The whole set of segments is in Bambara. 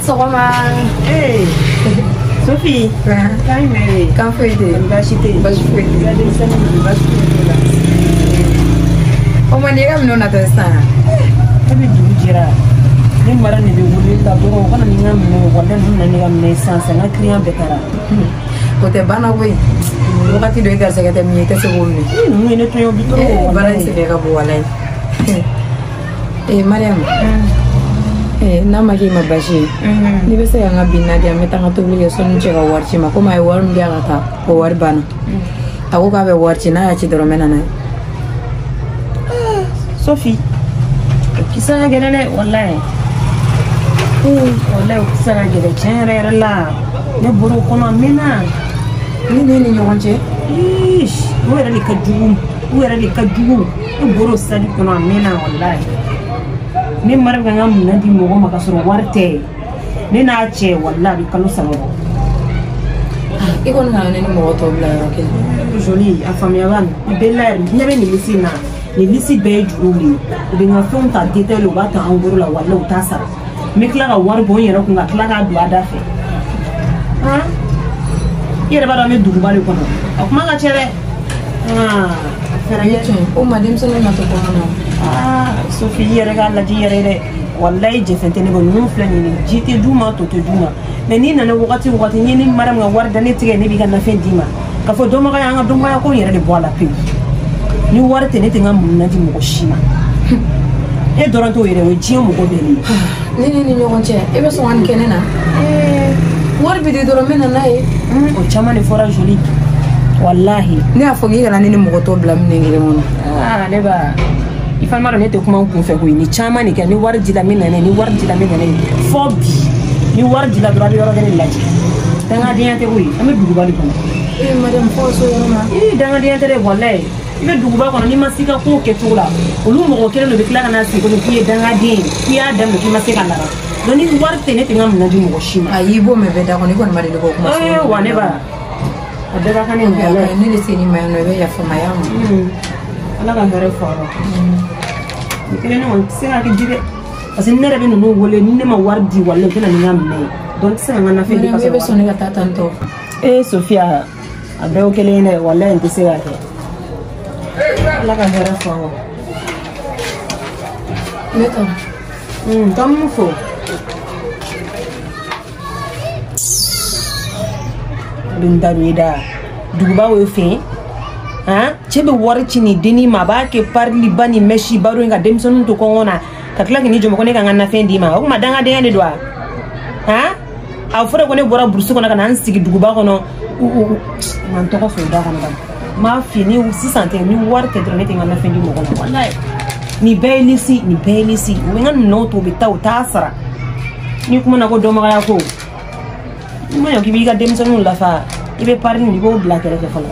Sɔgɔma. Ee Sophie. Kan jumɛn bɛ yen? Kan foyi tɛ yen. Baasi tɛ yen. Baasi foyi tɛ yen. I ka denmisɛnninw dun, baasi foyi t'u la. O ma nin ye ka minɛnw natɔ sisan. E bɛ dugu jɛra. Ne mara de bɛ wele la dɔrɔn u kana ni n ka minɛn ye, walahi ninnu nana ne ka minɛn ye sisan sisan, n ka client bɛɛ taara. O tɛ banna koyi. Wagati dɔ i garisɛgɛ tɛ min ye i tɛ se k'o minɛ. Ni ninnu ye ne tɔɲɔ bi trop. Baara in sɛgɛn ka bon walayi. Mariam. N'a ma k'i ma baasi ye. N'i bɛ se ka n ka bin na di yan, n bɛ taa n ka tobili kɛ sɔnni cɛ ka wari ci ma, komi a ye wari min di yan ka taa, o wari banna. A ko k'a bɛ wari ci, n'a y'a ci dɔrɔn n bɛ na n'a ye. Sophie, o kisa ka gɛlɛn dɛ, walayi. Walayi o kisa ka gɛlɛn tiɲɛ yɛrɛ yɛrɛ la. Ne bɔr'o kɔnɔ a mɛnna. Ne n'e ni ɲɔgɔn cɛ. O yɛrɛ de ka jugu, o yɛrɛ de ka jugu. Ne bɔr'o sali kɔnɔ a mɛnna walayi. Ne mara bɛ ka n ka minɛn di mɔgɔ ma ka sɔrɔ wari tɛ. Ne n'a cɛ walayi a bɛ kalo 3 bɔ. I kɔni kana ne ni mɔgɔ tɔw bila yɔrɔ kelen. Joli a faamuya b'a nin bɛɛ la yɛrɛ, ne bɛ nin lisi in na. Nin lisi bɛɛ ye juruw de ye. U bɛ n ka fɛnw ta détail, u b'a ta en gros la, walayi u t'a sara. N bɛ tila ka wari bɔ n yɛrɛ kun ka tila k'a don a da fɛ. Han? I yɛrɛ b'a dɔn an bɛ duguba de kɔnɔ. A kuma ka ca dɛ. Fɛɛrɛ kɛ. O ma denmisɛnninw natɔ kɔnɔ na. Sophie i yɛrɛ k'a lajɛ i yɛrɛ ye dɛ. Walayi jɛfɛn tɛ ne bolo, ninnu filɛ nin ye, ji tɛ d'u ma, to tɛ d'u ma. Mais n'i nana wagati o wagati, n'i ye ne mara min ka wari da ne tigɛ, ne b'i ka nafɛn d'i ma. K'a fɔ dɔnbagaya, an ka dɔnbagaya ko in yɛrɛ de bɔ a la pewu. Ni wari tɛ, ne tɛ n ka minɛn di mɔgɔ si ma. E dɔrɔn t'o yɛrɛ, o ye diɲɛ mɔgɔ bɛɛ de ye. Ne ni ɲɔgɔn cɛ, e bɛ sɔn ka nin kɛ ne na? Wari bɛ di dɔrɔn n bɛ na n'a ye. O caman de fɔra Joli. Walahi. Ne y'a fɔ k'i kana ne ni mɔgɔ tɔw bila minɛn kelen kɔnɔ. Ne ba. I fana b'a dɔn ne tɛ kuma n kun fɛ koyi. Ni caman de kɛ, ni wari dila n bɛ na n'a ye, ni wari dila n bɛ na n'a ye. Fɔ bi, ni wari dila dɔrɔn a bɛ yɔrɔ kelen lajɛ. Dangadenya tɛ koyi, an bɛ duguba de kɔnɔ. Mariam fɔ so yɔrɔ ma. Dangadenya tɛ dɛ walayi. I bɛ duguba kɔnɔ n'i ma se i ka kow kɛcogo la, olu mɔgɔ kelen de bɛ tila ka na sigi ko k'i ye dangaden ye, k'i y'a daminɛ k'i ma se ka laban. Donc ni wari tɛ, ne tɛ n ka minɛn di mɔgɔ si ma. Ayi, i b'o mɛn bɛɛ da kɔnɔ, i kɔni ma deli k'o kuma fɔ. Wa ne ba. A bɛɛ ka kan ne ma. Ne de se n'i ma yan nɔ, i bɛ yafa n ma, y'a mɛn. Ala ka hɛrɛ fɔ a rɔ. Nin kelen ne kɔni tɛ se ka kɛ di dɛ. Parce que ne yɛrɛ bɛ ninnu wele, ni ne ma wari di walayi u tɛ na ni n ka minɛn ye. Donc n tɛ se ka n ka nafɛn di ka sɔrɔ. E bɛ sɔn ne ka taa tan tɔ. Sophia, a bɛɛ ye kelen ye dɛ, walayi n tɛ se k'a kɛ. Ala ka hɛrɛ fɔ an rɔ. Ne tɔ. Tɔ mun fɔ? A bɛ n da don i da. Duguba y'o fɛ yen. Han? Cɛ bɛ wari ci nin dennin ma, a b'a kɛ pariliba ni mɛsiba dɔ ye ka denmisɛnninw to kɔngɔ na, ka tila k'i jɔ ko ne ka n ka nafɛn d'i ma. O kuma dangadenya de don wa? Han? A fɔra ko ne bɔra burusi kɔnɔ ka na n sigi duguba kɔnɔ. Nka n tɔgɔ fɔ o da kɔnɔ ka na. N b'a f'i ye, ni sisan tɛ, ni wari tɛ dɔrɔn ne tɛ n ka nafɛn di mɔgɔ ma. Walayi. Nin bɛɛ ye lisi, nin bɛɛ ye lisi. U bɛ n ka minɛnw to, u bɛ taa, u t'a sara. N'i kumana ko dɔnbagaya ko, n'i ma ɲɛ k'i b'i ka denmisɛnninw lafa, i bɛ pari nin, i b'o bila kɛrɛfɛ fɔlɔ.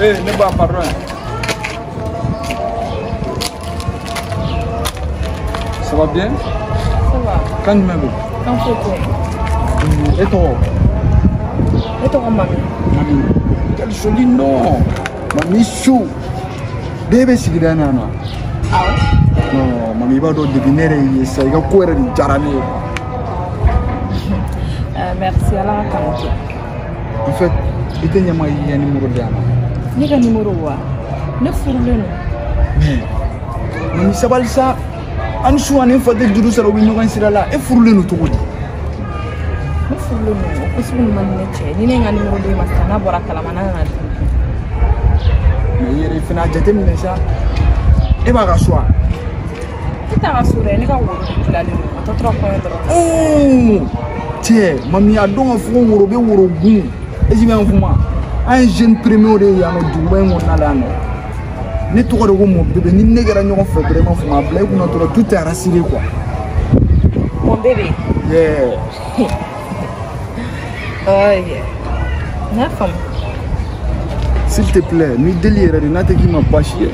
Ne ba pardon. Ça va bien? Ça va. Quand même. Quand faut. Et toi? Et toi, Mami? Mami. Quel joli nom. Mami Chou. Bébé Sigidana. Ah ouais? Non, Mami va donc deviner ça. Il y a quoi de Djarane? Merci, Allah. En fait, il y a un numéro de Ne ka numéro wa? Ne furulen don. Mais mami sabali sa, an su ani fa tɛ juru sara u bɛ ɲɔgɔn sira la, e furulen don cogo di? Ne furulen don, o ko sugu nin man di ne cɛ ye. Ni ne ye n ka numéro d'e ma sisan, n'a bɔra kalama n'a nana dimi. Mais i yɛrɛ fana a jateminɛ sa, e b'a ka so wa? Ne t'a ka so dɛ, ne ka woro de dilalen don, a tɔ tora kɔɲɔ dɔrɔn. Cɛ, mami a dɔn ka fɔ ko woro bɛ woro gun, e si bɛ n kuma. An ye jeune premier de ye yan nɔ duguba in kɔnɔna la yan nɔ. Ne tɔgɔ de ko mon bébé, ni ne kɛra ɲɔgɔn fɛ vraiment fo ma bila i kunna dɔrɔn tout est rassuré quoi. Mon bébé. Yeah. Oh yeah. N y'a faamu. S'il te plaît, ni deli yɛrɛ de n'a tɛ k'i ma baasi ye.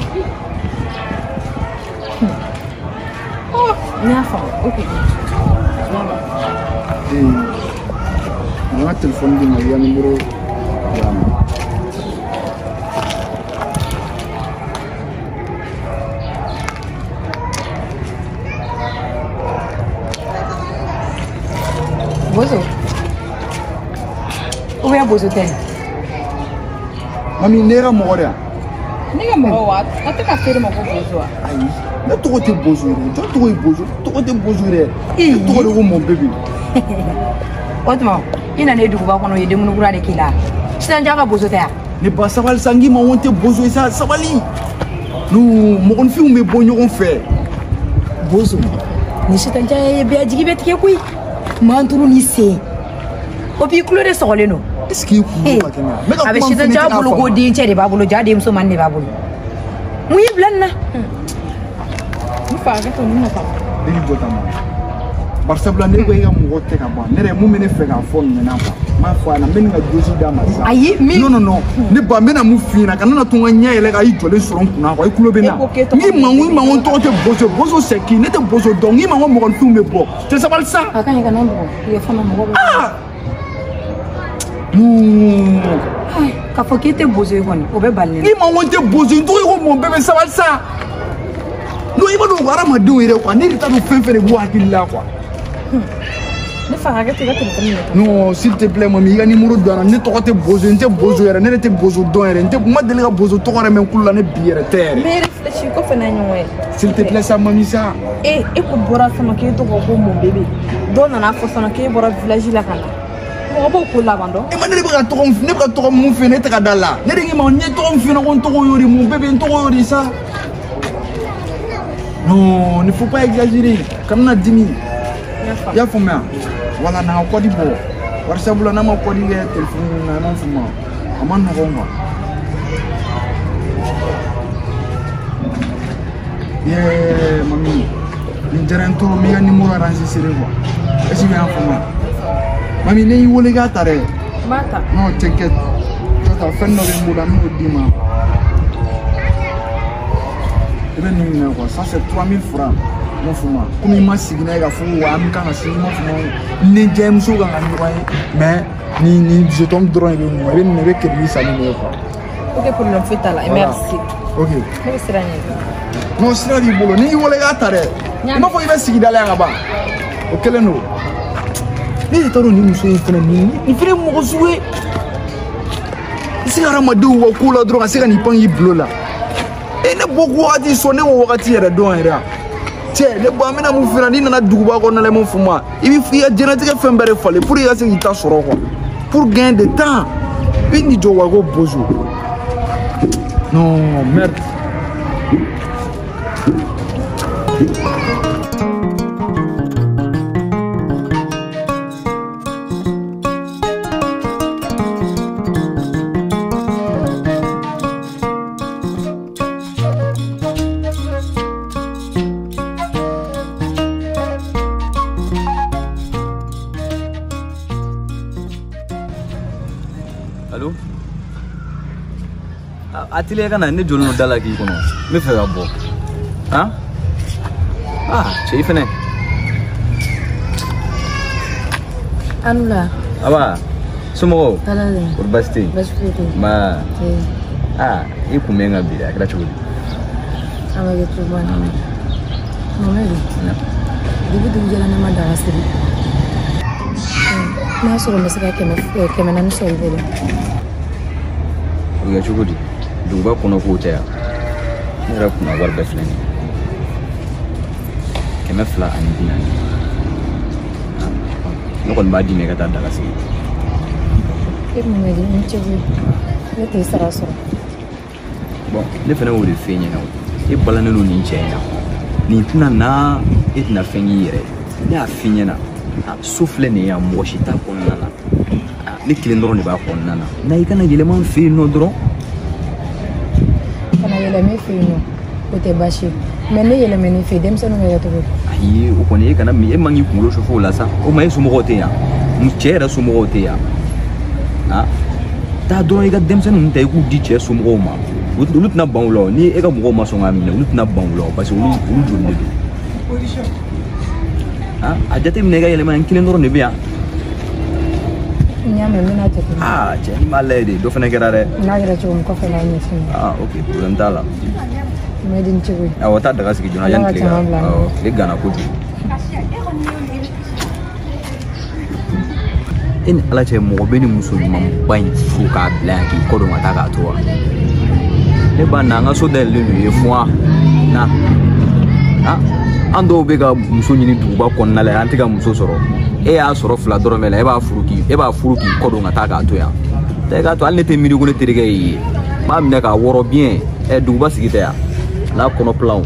N y'a faamu, ok. N ka téléphone di ma i ka numéro yira n na. Bozo. Ou bien bozo tɛ? Mami, ne ka mɔgɔ de yan. Ne ka mɔgɔ wa? A tɛ ka feere ma ko bozo wa? Ayi, ne tɔgɔ tɛ bozo yɛrɛ. Jɔn tɔgɔ ye bozo? Tɔgɔ tɛ bozo yɛrɛ. Ne tɔgɔ de ko mon bébé. O tuma, i nana e duguba kɔnɔ, o ye denkundi kura de k'i la. Sisan ja ka bozo tɛ yan? Ne ba sabali sa, n k'i ma ko n tɛ bozo ye sa, sabali. Non, mɔgɔninfinw bɛ bɔ ɲɔgɔn fɛ. Bozo, ni sisan ja ye bɛɛ jigi bɛ tigɛ koyi. Manturu ni sen. O b'i tulo de sɔgɔlen don. Est-ce que i kunkolo ka kɛnɛ? N bɛ ka A bɛ kuma min f'i sisan ɲɛna, ja i tɛ k'a bolo ko faamu. dencɛ de b'a bolo, ja denmuso man de b'a bolo. Mun y'i bila nin na? N fa hakɛ to nin na tan. Ne k'i jɔ tan ma. Bari sabula ne ko e ka mɔgɔ tɛ ka ban. Ne yɛrɛ mun bɛ ne fɛ k'a fɔ nin ɲɛna quoi. N b'a fɔ a ɲɛna, n bɛ nin ka dosi d'a ma sisan. Ayi, min. Non non non, ne ba n bɛna mun f'i ɲɛna, kana na to n ka ɲɛ yɛlɛ ka i jɔlen sɔrɔ n kunna quoi, i tulo bɛ n na. E ko k'e tɔgɔ N k'i ma n ko i ma ko n tɔgɔ tɛ bozo, bozo c'est qui? Ne tɛ bozo dɔn, n k'i ma ko mɔgɔninfinw bɛ bɔ. Cɛ sabali sa. A ka ɲi kana n bugɔ. I ye fana mɔgɔ bɛ. Ah! Non. K'a fɔ k'e tɛ bozo ye kɔni, o bɛ bali ne la. N'i ma ko n tɛ bozo ye, n tɔgɔ ye ko mon bébé, sabali sa. Non, i b'a dɔn hadamadenw yɛrɛ quoi, ne de t'a dɔn fɛn fɛn de b'u hakili la quoi. Ne fa hakɛ to i ka téléphone minɛ. Non, s'il te plaît, mami, i ka numéro don a la. Ne tɔgɔ tɛ bozo ye, n tɛ bozo yɛrɛ, ne yɛrɛ tɛ bozo dɔn yɛrɛ, n tɛ n ma deli ka bozo tɔgɔ yɛrɛ mɛn n kulo la, ne bi yɛrɛ tɛ yɛrɛ. N bɛ réfléchir kɔfɛ n'a ɲɔgɔn ye. S'il te plaît, sa mami sa. E e ko bɔra sama k'e tɔgɔ ko mon bébé. Dɔw nana fɔ fana k'e bɔra village la ka na. Mɔgɔ b'o ko laban dɔn. E ma ne de bɛ ka tɔgɔ min, ne bɛ ka tɔgɔ mun f'i ɲɛna, e tɛ ka da la. Ne de k'i ma n ye tɔgɔ min f'i ɲɛna ko n tɔgɔ y'o de, mon bébé, n tɔgɔ y'o de sa. Non, il ne faut pas exagérer. Kana na dimi. I y'a faamuya? Wala na ka kɔdi bɔ. Bari sabula n'a ma kɔdi kɛ téléphone na, i m'a faamu a ma nɔgɔn quoi. Yeah, mami. Nin diyara n trop, n b'i ka numéro enregistré quoi. Est-ce que i y'a faamuya? Mami, ne y'i wele k'a ta dɛ. N b'a ta. Non, t'inquiète. Jɔ ta, fɛn dɔ bɛ n bolo, an bɛn'o d'i ma. I bɛ nin minɛ quoi, ça c'est 3000 francs. I m'a faamu wa? Komi i ma sigi n'a ye k'a fɔ ko wa an kan ka se, i m'a faamu ni jɛmuso kan ka ɲɔgɔn ye, mais ni jeton dɔrɔn de bɛ mun, i bɛ nin i bɛ crédit san ni nin ye quoi. Ok, problème foyi t'a la. Voilà. Merci. Ok. Ne bɛ sira ɲini. Non, sira b'i bolo, n'i y'i wele k'a ta dɛ. I m'a fɔ i bɛ sigida la yan ka ban. O kɛlen don. Ne de t'a dɔn nin muso in fɛnɛ nin fɛnɛ ye mɔgɔ sugu ye. I se ka hadamadenw ka ko la dɔrɔn ka se ka n'i pan k'i bilo la. E ne bɔ ko wagati sɔn ne ko wagati yɛrɛ dɔn yɛrɛ. Cɛ ne ba n bɛna mun f'i ɲɛna, n'i nana duguba kɔnɔna la i m'o fɔ ma. I bɛ i ka diɲɛlatigɛ fɛn bɛɛ de falen pour que i ka se k'i ta sɔrɔ quoi. Pour gagner de temps. I n'i jɔ wa ko bozo. Non, merde. Allô? A teliya ka na, ne jɔlen don da la k'i kɔnɔ. N bɛ fɛ ka bɔ. Han? Ah, cɛ i fɛnɛ. Anula. Aba, somɔgɔw? Ala le. Kɔri baasi tɛ yen? Baasi foyi tɛ yen. Nba. Ah, i kun bɛ n kan bi dɛ, a kɛra cogo di? A ma kɛ cogo ba la. Mohamed, depuis dugu jɛra ne ma daga sigi. N'a sɔrɔ n bɛ se ka 400 sɔrɔ i bolo. O bɛ kɛ cogo di? Duguba kɔnɔ kow tɛ yan. Ne yɛrɛ kunna wari bɛɛ filɛ nin ye. 240. Ne kɔni b'a d'i ma i ka taa daga sigi. E Mohamed, i ni ce koyi. Ne t'e sara sɔrɔ. Bon, ne fɛnɛ y'o de f'e ɲɛna o. E balannen don nin cɛ in na. Nin tɛna na, e tɛna fɛn k'i yɛrɛ ye. Ne y'a f'i ɲɛna. So filɛ nin ye yan, mɔgɔ si t'a kɔnɔna na. Ne kelen dɔrɔn de b'a kɔnɔna na. Na i kana yɛlɛma n fɛ yen nɔ dɔrɔn. Kana yɛlɛma e fɛ yen nɔ, o tɛ baasi ye. Mais ne yɛlɛmɛn'i fɛ yen, denmisɛnninw bɛ kɛ cogo di? Ayi, o kɔni e kana e man k'i kunkolo sɔfɔ o la sa. O ma e somɔgɔw tɛ yan. N cɛ yɛrɛ somɔgɔw tɛ yan. Ah, Taa dɔrɔn i ka denmisɛnnin ninnu ta i k'u di cɛ somɔgɔw ma. Olu tɛna ban u la o. Ni e ka mɔgɔw ma sɔn k'a minɛ, olu tɛna ban u la o parce que olu joli de don. A jateminɛ i ka yɛlɛma, n kelen dɔrɔn de bɛ yan. N y'a mɛn, n bɛna jateminɛ. Aa cɛ, n b'a lajɛ de, dɔ fana kɛra dɛ. N'a kɛra cogo min kɔfɛ n'a ɲɛf'i ɲɛna. Ah ok, problème t'a la. N bɛ di ni cogo ye. Awɔ, taa daga sigi joona yanni tile ka, awɔ, tile ganna kojugu. E ni Ala cɛ, mɔgɔ bɛ ni muso ɲumanba in furu k'a bila yan k'i kɔ don ka taa k'a to wa? Ne ba na, an ka so dayɛlɛlen don i ye fuwa na. An dɔw bɛ ka muso ɲini duguba kɔnɔna la, an tɛ ka muso sɔrɔ. E y'a sɔrɔ fila dɔrɔmɛ la, e b'a furu k'i kɔ don ka taa k'a to yan. Taa i k'a to, hali ne tɛ miiri ko ne terikɛ y'i ye. N b'a minɛ k'a wɔrɔ bien. Ɛ duguba sigi tɛ yan n'a kɔnɔ pilanw.